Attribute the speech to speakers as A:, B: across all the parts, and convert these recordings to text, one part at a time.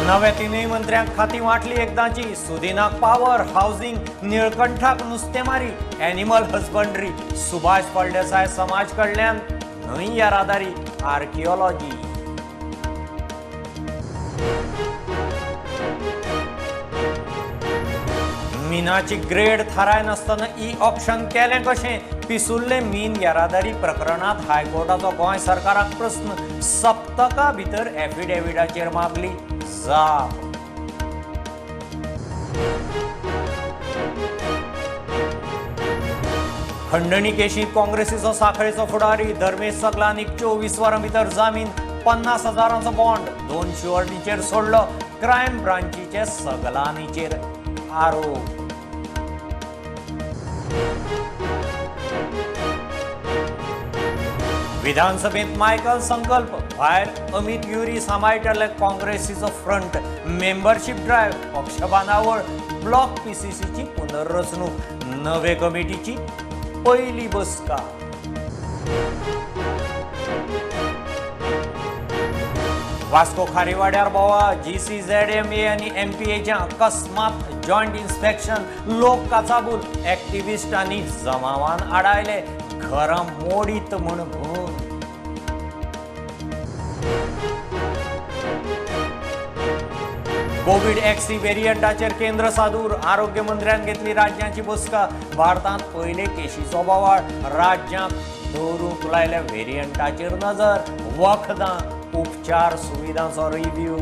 A: नव्या तिनूय मंत्र्यांक खाती वांटली एकदांची. सुदिनाक पावर, हावसिंग, निळकंठाक नुस्तेमारी, एनिमल हजबंड्री, सुभाष फळदेसाय समाज कडल्यान, न्हंय येरादारी, आर्किओलॉजी. मिनाची ग्रेड थाराय नासतना ई ऑक्शन केलें कशें? पिसुल्ले मीन येरादारी प्रकरणांत हायकोर्टाचो गोंय सरकाराक प्रस्न. सप्तका भितर एफिडेविटाचेर मागली जाप. खंडणी केशींत काँग्रेसीचो साखळेचो फुडारी धर्मेश सगलानीक 24 वरां भितर जामीन, 50,000 बॉन्ड, 2 शुअरिटीचेर सोडलो. क्रायम ब्रांचीचे सगलानीचेर आरोप. विधानसभेत मायकल संकल्प, भायर अमित युरी सांबाळटले काँग्रेसीचो फ्रंट. मेंबरशीप ड्रायव्ह, पक्ष बांदावळ, ब्लॉक पीसीसीची पुनर्रचणूक, नवे कमिटीची पयली बसका. वास्को खारीवाड्यार बोवा, GCZMA आनी MPAचें अकस्मात जॉयंट इन्स्पेक्शन, लोक काचाबूल, एक्टिविस्ट आनी जमावान आडायले, घरां मोडीत म्हूण भंय. कोवीड XE वेरियंटाचेर केंद्र सादूर, आरोग्य मंत्र्यान घेतली राज्यांची बसका. भारतांत पयले केशीचो बोवाळ, राज्यांत दवरूंक लायल्या वेरियंटाचेर नजर, वखदां, उपचार सुविधांचो रिव्यू.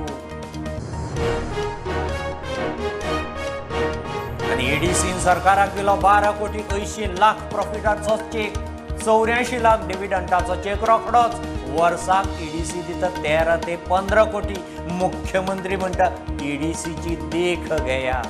A: आनी EDCन सरकाराक दिलो 12 कोटी 80 लाख प्रॉफिटाचो चेक, 84 लाख डिव्हिडंटाचो चेक रोखडोच. वर्साक EDC दिता 13 ते 15 कोटी. मुख्यमंत्री म्हणटा EDCची देख घेया.